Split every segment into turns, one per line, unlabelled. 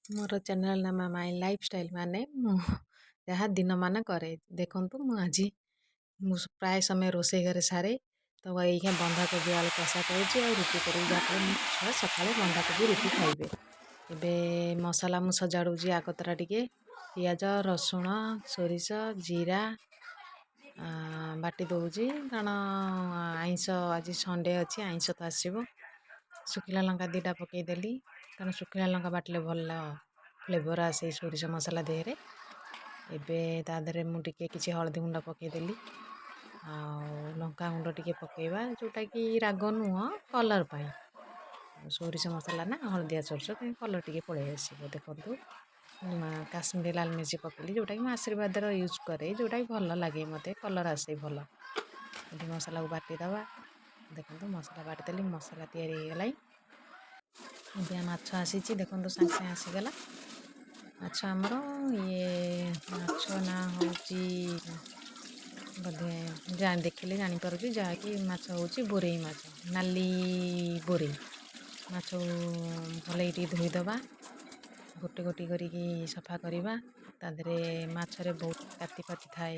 ମୋର ଚ୍ୟାନେଲ୍ ନାମ my life style, ମାନେ ମୁଁ ଯାହା ଦିନମାନ କରେ। ଦେଖନ୍ତୁ, ମୁଁ ଆଜି ମୁଁ ପ୍ରାୟ ସମୟ ରୋଷେଇ ଘରେ ସାରେ ତ ଏଇଖିନା ବନ୍ଧାକୋବି ଆଳୁ କଷା କରୁଛି ଆଉ ରୁଟି କରିବି, ଯାହାଫଳରେ ମୋ ଛୁଆ ସକାଳେ ବନ୍ଧାକୋବି ରୁଟି ଖାଇବେ। ଏବେ ମସଲା ମୁଁ ସଜାଡ଼ୁଛି। ଆଗତରା ଟିକେ ପିଆଜ, ରସୁଣ, ସୋରିଷ, ଜିରା ବାଟି ଦେଉଛି, କାରଣ ଆଇଁଷ ଆଜି ସଣ୍ଡେ ଅଛି, ଆଇଁଷ ତ ଆସିବ। ଶୁଖିଲା ଲଙ୍କା 2ଟା ପକାଇଦେଲି, କାରଣ ଶୁଖିଲା ଲଙ୍କା ବାଟିଲେ ଭଲ ଫ୍ଲେଭର୍ ଆସେ ସୋରିଷ ମସଲା ଦେହରେ। ଏବେ ତା ଦେହରେ ମୁଁ ଟିକେ କିଛି ହଳଦୀ ଗୁଣ୍ଡ ପକାଇଦେଲି ଆଉ ଲଙ୍କା ଗୁଣ୍ଡ ଟିକେ ପକାଇବା, ଯେଉଁଟାକି ରାଗ ନୁହଁ, କଲର୍ ପାଇଁ। ଆଉ ସୋରିଷ ମସଲା ନା ହଳଦିଆ ସୋରିଷ, ତେଣୁ କଲର୍ ଟିକେ ପଳେଇ ଆସିବ। ଦେଖନ୍ତୁ, କାଶ୍ମୀରୀ ଲାଲ ମିର୍ଚି ପକାଇଲି, ଯେଉଁଟାକି ମୁଁ ଆଶୀର୍ବାଦର ୟୁଜ୍ କରେ, ଯେଉଁଟାକି ଭଲ ଲାଗେ ମୋତେ, କଲର୍ ଆସେ ଭଲ। ଏବେ ମସଲାକୁ ବାଟିଦେବା। ଦେଖନ୍ତୁ, ମସଲା ବାଟିଦେଲି, ମସଲା ତିଆରି ହେଇଗଲାଣି। ଏବେ ମାଛ ଆସିଛି। ଦେଖନ୍ତୁ, ସାଙ୍ଗେ ସାଙ୍ଗେ ଆସିଗଲା ମାଛ ଆମର। ଇଏ ମାଛ ନାଁ ହେଉଛି ବୋଧେ, ଦେଖିଲେ ଜାଣିପାରୁଛି, ଯାହାକି ମାଛ ହେଉଛି ବୋରେଇ ମାଛ, ନାଲି ବୋରେଇ ମାଛ। ଭଲକି ଟିକେ ଧୋଇଦେବା, ଗୋଟି ଗୋଟି କରିକି ସଫା କରିବା। ତା ଦେହରେ ମାଛରେ ବହୁତ କାତି ଫାତି ଥାଏ।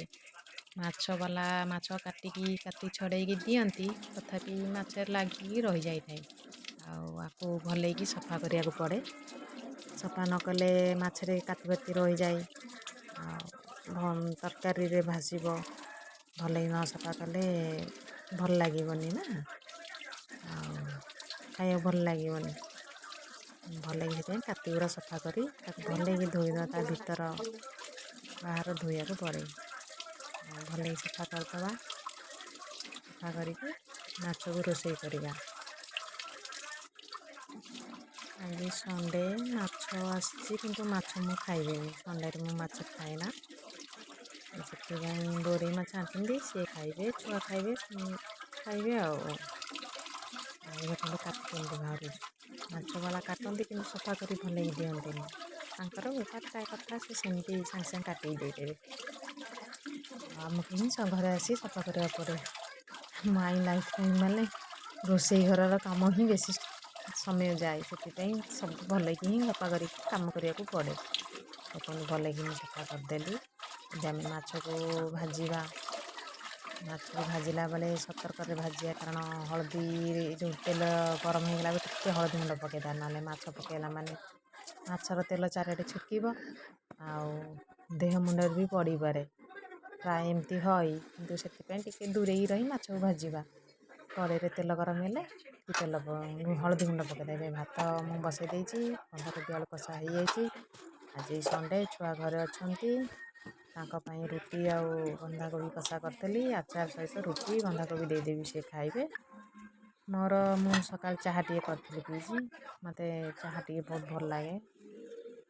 ମାଛବାଲା ମାଛ କାଟିକି, କାତି ଛଡ଼େଇକି ଦିଅନ୍ତି, ତଥାପି ମାଛରେ ଲାଗିକି ରହିଯାଇଥାଏ ଆଉ ଆକୁ ଭଲେଇକି ସଫା କରିବାକୁ ପଡ଼େ। ସଫା ନ କଲେ ମାଛରେ କାତି ଫାତି ରହିଯାଏ ଆଉ ତରକାରୀରେ ଭାସିବ। ଭଲକି ନ ସଫା କଲେ ଭଲ ଲାଗିବନି ନା, ଆଉ ଖାଇବାକୁ ଭଲ ଲାଗିବନି ଭଲକି। ସେଥିପାଇଁ କାତି ଗୁଡ଼ା ସଫା କରି ତାକୁ ଭଲକି ଧୋଇଦେବା। ତା ଭିତର ବାହାର ଧୋଇବାକୁ ପଡ଼େ। ଆଉ ଭଲକି ସଫା କରିଦେବା। ସଫା କରିକି ମାଛକୁ ରୋଷେଇ କରିବା। ଆଜି ସଣ୍ଡେ, ମାଛ ଆସିଛି, କିନ୍ତୁ ମାଛ ମୁଁ ଖାଇବିନି। ସଣ୍ଡେରେ ମୁଁ ମାଛ ଖାଏ ନା। ସେଥିପାଇଁ ବୋରେଇ ମାଛ ଆଣିଛନ୍ତି, ସିଏ ଖାଇବେ, ଛୁଆ ଖାଇବେ, ଖାଇବେ। ଆଉ ଦେଖନ୍ତୁ, କାତି କେମିତି ବାହାରୁଛି। ମାଛବାଲା କାଟନ୍ତି, କିନ୍ତୁ ସଫା କରି ଭଲକି ଦିଅନ୍ତିନି। ତାଙ୍କର ବେପାର କଥା, ସେ ସେମିତି ସାଙ୍ଗେ ସାଙ୍ଗେ କାଟିକି ଦେଇଦେବେ। ଆମକୁ ହିଁ ଘରେ ଆସି ସଫା କରିବାକୁ ପଡ଼େ। ମାଇ ଲାଇଫ୍ ଟାଇମ୍ ମାନେ ରୋଷେଇ ଘରର କାମ ହିଁ ବେଶୀ ସମୟ ଯାଏ। ସେଥିପାଇଁ ସବୁ ଭଲକି ହିଁ ସଫା କରିକି କାମ କରିବାକୁ ପଡ଼େ। ଦେଖନ୍ତୁ, ଭଲକି ମୁଁ ସଫା କରିଦେଲି। ଏବେ ଆମେ ମାଛକୁ ଭାଜିବା। ମାଛକୁ ଭାଜିଲା ବେଳେ ସତର୍କରେ ଭାଜିବା, କାରଣ ହଳଦୀ ଯେଉଁ ତେଲ ଗରମ ହେଇଗଲା ପରେ ଟିକେ ହଳଦୀ ଗୁଣ୍ଡ ପକାଇଦେବା, ନହେଲେ ମାଛ ପକାଇଲା ମାନେ ମାଛର ତେଲ ଚାରିଆଡ଼େ ଛିଟକିବ ଆଉ ଦେହ ମୁଣ୍ଡରେ ବି ପଡ଼ିପାରେ। ପ୍ରାୟ ଏମିତି ହଏ, କିନ୍ତୁ ସେଥିପାଇଁ ଟିକେ ଦୂରେଇ ରହି ମାଛକୁ ଭାଜିବା। କଡ଼େଇରେ ତେଲ ଗରମ ହେଲେ ତେଲ ହଳଦୀ ଗୁଣ୍ଡ ପକାଇଦେବେ। ଭାତ ମୁଁ ବସାଇ ଦେଇଛି, ବନ୍ଧାକୋବି ଆଳୁ କଷା ହେଇଯାଇଛି। ଆଜି ସଣ୍ଡେ, ଛୁଆ ଘରେ ଅଛନ୍ତି, ତାଙ୍କ ପାଇଁ ରୁଟି ଆଉ ବନ୍ଧାକୋବି କଷା କରିଥିଲି। ଆଚାର ସହିତ ରୁଟି ବନ୍ଧାକୋବି ଦେଇଦେବି, ସେ ଖାଇବେ। ମୋର ମୁଁ ସକାଳେ ଚାହା ଟିକେ କରିଥିଲି, ପିଇଛି। ମୋତେ ଚାହା ଟିକେ ବହୁତ ଭଲ ଲାଗେ।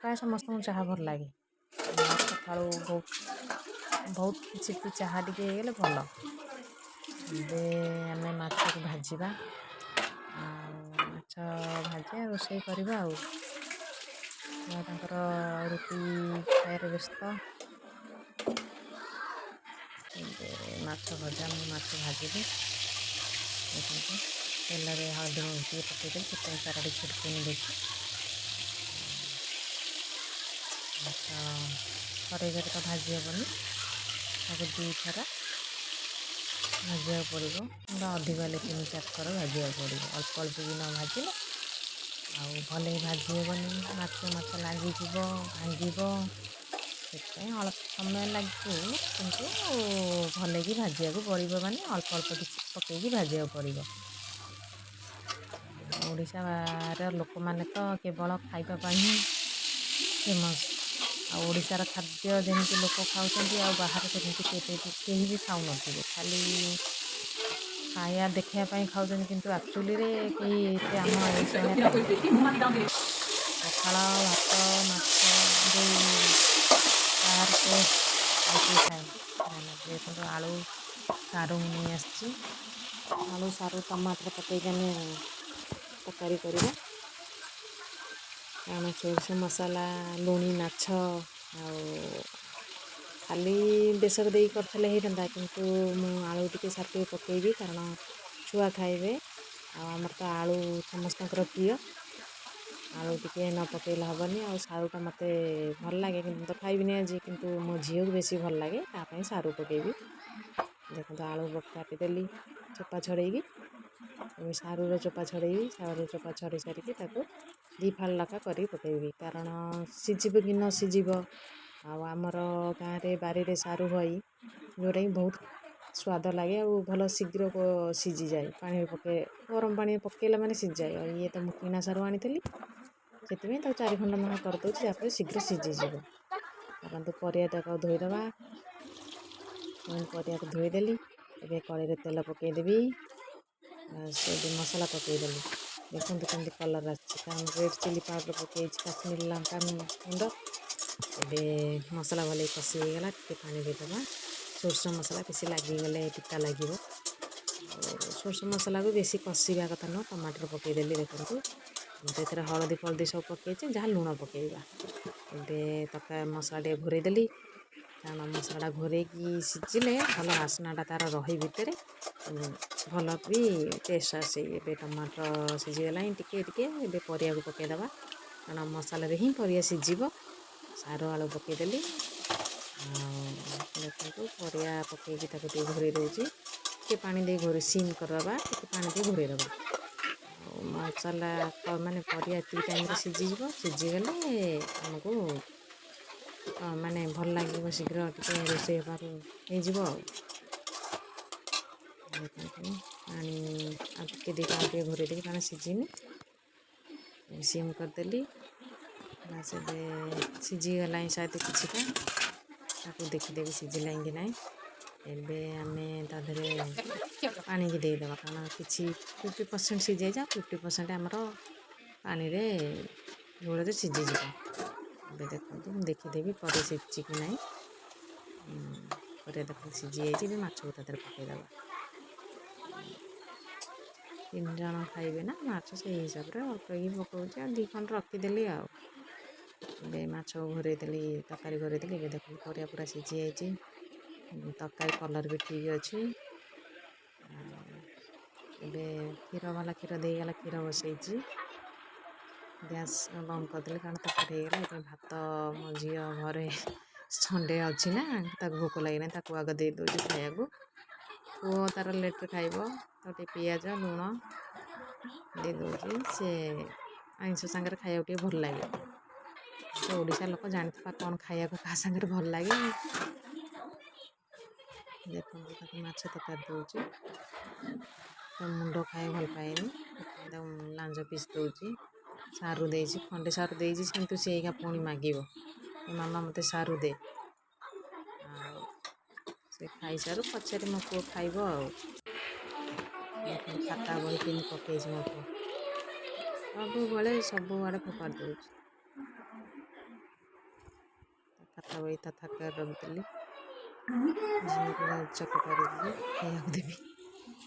ପ୍ରାୟ ସମସ୍ତଙ୍କୁ ଚାହା ଭଲ ଲାଗେ। ମୋର ସକାଳୁ ବହୁତ ବହୁତ କିଛି ଚାହା ଟିକେ ହେଇଗଲେ ଭଲ। ଏବେ ଆମେ ମାଛକୁ ଭାଜିବା ଆଉ ମାଛ ଭାଜିବା, ରୋଷେଇ କରିବା। ଆଉ ଛୁଆ ତାଙ୍କର ରୁଟି ଖାଇବାରେ ବ୍ୟସ୍ତ। ଏବେ ମାଛ ଭଜା, ମୁଁ ମାଛ ଭାଜିଲି। ଦେଖନ୍ତୁ, ତେଲରେ ହଳଦୀ ଟିକେ ପକାଇଦେଲି, ସେଥିପାଇଁ ଚାରିଆଡ଼େ ଛିଟକୁନି ବେଶୀ। ମାଛ ଥରେକରେ ତ ଭାଜି ହେବନି, ତାକୁ ଦୁଇଥର ଭାଜିବାକୁ ପଡ଼ିବ, କିମ୍ବା ଅଧିକ ହେଲେ ତିନି ଚାରି ଥର ଭାଜିବାକୁ ପଡ଼ିବ। ଅଳ୍ପ ଅଳ୍ପ କି ନ ଭାଜିଲେ ଆଉ ଭଲକି ଭାଜି ହେବନି, ମାଛ ମାଛ ଲାଗିଯିବ, ଭାଙ୍ଗିବ। ସେଥିପାଇଁ ଅଳ୍ପ ସମୟ ଲାଗିବ, କିନ୍ତୁ ଭଲକି ଭାଜିବାକୁ ପଡ଼ିବ, ମାନେ ଅଳ୍ପ ଅଳ୍ପ କିଛି ପକାଇକି ଭାଜିବାକୁ ପଡ଼ିବ। ଓଡ଼ିଶାର ଲୋକମାନେ ତ କେବଳ ଖାଇବା ପାଇଁ ହିଁ ଫେମସ୍। ଆଉ ଓଡ଼ିଶାର ଖାଦ୍ୟ ଯେମିତି ଲୋକ ଖାଉଛନ୍ତି, ଆଉ ବାହାରେ ସେମିତି କେବେ ବି କେହି ବି ଖାଉନଥିବେ। ଖାଲି ଖାଇବା ଦେଖିବା ପାଇଁ ଖାଉଛନ୍ତି, କିନ୍ତୁ ଆକ୍ଚୁଆଲିରେ କେହି ଏତେ ଆମ ଓଡ଼ିଶା ଭଳିଆ ଖାଇବେନି। ପଖାଳ ଭାତ ମାଛ ଯେଉଁ ତାର ଟେଷ୍ଟ ଆଉ କେହି ଖାଏ ନା। ଦେଖନ୍ତୁ, ଆଳୁ ସାରୁ ମୁଁ ନେଇ ଆସିଛି। ଆଳୁ, ସାରୁ, ଟମାଟର ପକାଇକି ଆମେ ତରକାରୀ କରିବା, କାରଣ ସୋରିଷ ମସଲା ଲୁଣି ମାଛ। ଆଉ ଖାଲି ବେସର ଦେଇକି କରିଥିଲେ ହେଇଥାନ୍ତା, କିନ୍ତୁ ମୁଁ ଆଳୁ ଟିକେ ସାରୁ ଟିକେ ପକାଇବି, କାରଣ ଛୁଆ ଖାଇବେ ଆଉ ଆମର ତ ଆଳୁ ସମସ୍ତଙ୍କର ପ୍ରିୟ। ଆଳୁ ଟିକେ ନ ପକାଇଲେ ହେବନି। ଆଉ ସାରୁଟା ମୋତେ ଭଲ ଲାଗେ, କିନ୍ତୁ ମୁଁ ତ ଖାଇବିନି ଆଜି, କିନ୍ତୁ ମୋ ଝିଅକୁ ବେଶୀ ଭଲ ଲାଗେ, ତା ପାଇଁ ସାରୁ ପକାଇବି। ଦେଖନ୍ତୁ, ଆଳୁ କାଟିଦେଲି ଚୋପା ଛଡ଼େଇକି। ଏବେ ସାରୁର ଚୋପା ଛଡ଼େଇବି। ସାରୁ ଚୋପା ଛଡ଼େଇ ସାରିକି ତାକୁ 2 ଫାଳ ଲେଖା କରିକି ପକାଇବି, କାରଣ ସିଝିବ କି ନ ସିଝିବ। ଆଉ ଆମର ଗାଁରେ ବାରିରେ ସାରୁ ହୁଏ, ଯେଉଁଟାକି ବହୁତ ସ୍ୱାଦ ଲାଗେ ଆଉ ଭଲ ଶୀଘ୍ର ସିଝିଯାଏ। ପାଣିରେ ପକାଇ, ଗରମ ପାଣିରେ ପକାଇଲା ମାନେ ସିଝିଯାଏ। ଆଉ ଇଏ ତ ମୁଁ କିଣା ସାରୁ ଆଣିଥିଲି, ସେଥିପାଇଁ ତାକୁ 4 ଖଣ୍ଡ ଲେଖା କରିଦେଉଛି, ଯାହାଫଳରେ ଶୀଘ୍ର ସିଝିଯିବ। ଚାଲନ୍ତୁ, ପରିବାଟାକୁ ଧୋଇଦେବା। ପରିବାକୁ ଧୋଇଦେଲି। ଏବେ କଡ଼େଇରେ ତେଲ ପକାଇଦେବି। ଏବେ ମସଲା ପକାଇଦେଲି। ଦେଖନ୍ତୁ କେମିତି କଲର୍ ଆସିଛି, କାରଣ ରେଡ଼୍ ଚିଲି ପାଉଡ଼ର୍ ପକାଇଛି, କାଶ୍ମୀରୀ ଲଙ୍କା ଗୁଣ୍ଡ। ଏବେ ମସଲା ଭଲ କଷି ହେଇଗଲା, ଟିକେ ପାଣି ଦେଇଦେବା। ସୋରିଷ ମସଲା ବେଶୀ ଲାଗିଗଲେ ପିତା ଲାଗିବ, ଆଉ ସୋରିଷ ମସଲାକୁ ବେଶୀ କଷିବା କଥା ନୁହଁ। ଟମାଟର ପକାଇଦେଲି। ଦେଖନ୍ତୁ, ମୁଁ ତ ଏଥିରେ ହଳଦୀ ଫଳଦୀ ସବୁ ପକାଇଛି, ଯାହା ଲୁଣ ପକାଇବା। ଏବେ ତରକାରୀ ମସଲା ଟିକେ ଘୋରେଇ ଦେଲି, କାରଣ ମସଲାଟା ଘୋରେଇକି ସିଝିଲେ ଭଲ ବାସ୍ନାଟା ତା'ର ରହେ ଭିତରେ, ଭଲ ବି ଟେଷ୍ଟ ଆସେ। ଏବେ ଟମାଟର ସିଝିଗଲାଣି ଟିକେ ଟିକେ। ଏବେ ପରିବାକୁ ପକାଇଦେବା, କାରଣ ମସଲାରେ ହିଁ ପରିବା ସିଝିବ। ସାରୁ ଆଳୁ ପକାଇଦେଲି। ଆଉ ଦେଖନ୍ତୁ, ପରିବା ପକାଇକି ତାକୁ ଟିକେ ଘୋରେଇ ଦେଉଛି। ଟିକେ ପାଣି ଦେଇ ଘୋରେଇ ସିମ୍ କରିଦେବା, ଟିକେ ପାଣି ଦେଇ ଘୋରେଇ ଦେବା। ଆଉ ମସଲା ମାନେ ପରିବା ଏତିକି ଟାଇମ୍ରେ ସିଝିଯିବ। ସିଝିଗଲେ ଆମକୁ ମାନେ ଭଲ ଲାଗିବ, ଶୀଘ୍ର ଟିକେ ରୋଷେଇ ହେବାକୁ ହେଇଯିବ। ଆଉ ଦେଖନ୍ତୁ, ପାଣି ଆଉ ଟିକେ ଦେଇକି ଆଉ ଟିକେ ଘୋରେଇ ଦେବି, କାରଣ ସିଝିନି। ସିମ୍ କରିଦେଲି। ବାସ୍, ଏବେ ସିଝିଗଲାଣି ସାୟଦ କିଛିଟା। ତାକୁ ଦେଖିଦେବି ସିଝିଲାଣି କି ନାହିଁ। ଏବେ ଆମେ ତା ଦେହରେ ପାଣିକି ଦେଇଦେବା, କାରଣ କିଛି 50% ସିଝିଯାଇଛି ଆଉ 50% ଆମର ପାଣିରେ ଝୋଳରେ ସିଝିଯିବ। ଏବେ ଦେଖନ୍ତୁ, ମୁଁ ଦେଖିଦେବି ପରିବା ସିଝିଛି କି ନାହିଁ। ପରିବା ଦେଖନ୍ତୁ ସିଝି ଯାଇଛି। ଏବେ ମାଛକୁ ତା ଦେହରେ ପକାଇଦେବା। ତିନି ଜଣ ଖାଇବେ ନା ମାଛ, ସେଇ ହିସାବରେ ଅଳ୍ପ କି ପକାଉଛି, ଆଉ 2 ଖଣ୍ଡ ରଖିଦେଲି। ଆଉ ଏବେ ମାଛ ଘୋରେଇ ଦେଲି, ତରକାରୀ ଘୋରେଇ ଦେଲି। ଏବେ ଦେଖନ୍ତୁ, ପରିବା ପୁରା ସିଝି ଯାଇଛି, ତରକାରୀ କଲର୍ ବି ଠିକ୍ ଅଛି। ଆଉ ଏବେ କ୍ଷୀର ବାଲା କ୍ଷୀର ଦେଇଗଲା, କ୍ଷୀର ବସେଇଛି। ଗ୍ୟାସ୍ ବନ୍ଦ କରିଦେଲି, କାରଣ ତରକାରୀ ହେଇଗଲା। ଏବେ ଭାତ, ମୋ ଝିଅ ଘରେ ସଣ୍ଡେ ଅଛି ନା, ତାକୁ ଭୋକ ଲାଗିଲାଣି, ତାକୁ ଆଗ ଦେଇଦେଉଛି ଖାଇବାକୁ। ପୁଅ ତା'ର ଲେଟ୍ରେ ଖାଇବ। ତାକୁ ଟିକେ ପିଆଜ ଲୁଣ ଦେଇଦେଉଛି, ସେ ଆଇଁଷ ସାଙ୍ଗରେ ଖାଇବାକୁ ଟିକେ ଭଲ ଲାଗେ। ତ ଓଡ଼ିଶା ଲୋକ ଜାଣିଥିବା କ'ଣ ଖାଇବାକୁ କାହା ସାଙ୍ଗରେ ଭଲ ଲାଗେ। ଦେଖନ୍ତୁ, ତାକୁ ମାଛ ତରକାରୀ ଦେଉଛି। ତା ମୁଣ୍ଡ ଖାଇବାକୁ ଭଲ ପାଏନି, ସେଥିପାଇଁ ତାକୁ ଲାଞ୍ଜ ପିସ୍ ଦେଉଛି। ସାରୁ ଦେଇଛି, ଖଣ୍ଡେ ସାରୁ ଦେଇଛି, କିନ୍ତୁ ସେ ଏଇକା ପୁଣି ମାଗିବ, ଏ ମାମା, ମୋତେ ସାରୁ ଦେ। ଆଉ ସେ ଖାଇସାରୁ, ପଛରେ ମୋ ପୁଅ ଖାଇବ। ଆଉ ଦେଖନ୍ତୁ, ଖାତା ବହି କେମିତି ପକେଇଛି ମୋ ପୁଅ, ସବୁବେଳେ ସବୁଆଡ଼େ ଫୋପାଡ଼ି ଦେଉଛି। ଖାତା ବହି ତା ଥାକରେ ରଖିଦେଲି। ଝିଅକୁ ଯାଉଛି ଚଟ କରିବି, ଖାଇବାକୁ ଦେବି।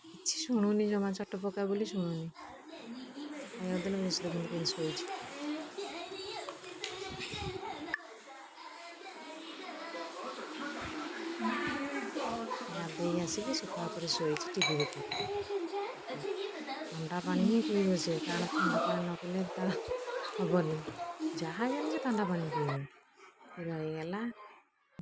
କିଛି ଶୁଣୁନି ଜମା, ଚଟ ପକା ବୋଲି ଶୁଣୁନି। ଖାଇବାକୁ ଦେଲେ ବେଶୀ। ଦେଖନ୍ତୁ କେମିତି ଶୋଇଛି। ଗାଧେଇ ଆସିକି ସୋଫା ଉପରେ ଶୋଇଛି ଟିଭି ଦେଖୁଛି। ଥଣ୍ଡା ପାଣି ହିଁ ପିଇବ ସେ, କାରଣ ଥଣ୍ଡା ପାଣି ନ ପିଇଲେ ତାର ହେବନି। ଯାହା ହେଲେ ସେ ଥଣ୍ଡା ପାଣି ପିଇବ। କ୍ଷୀର ହେଇଗଲା।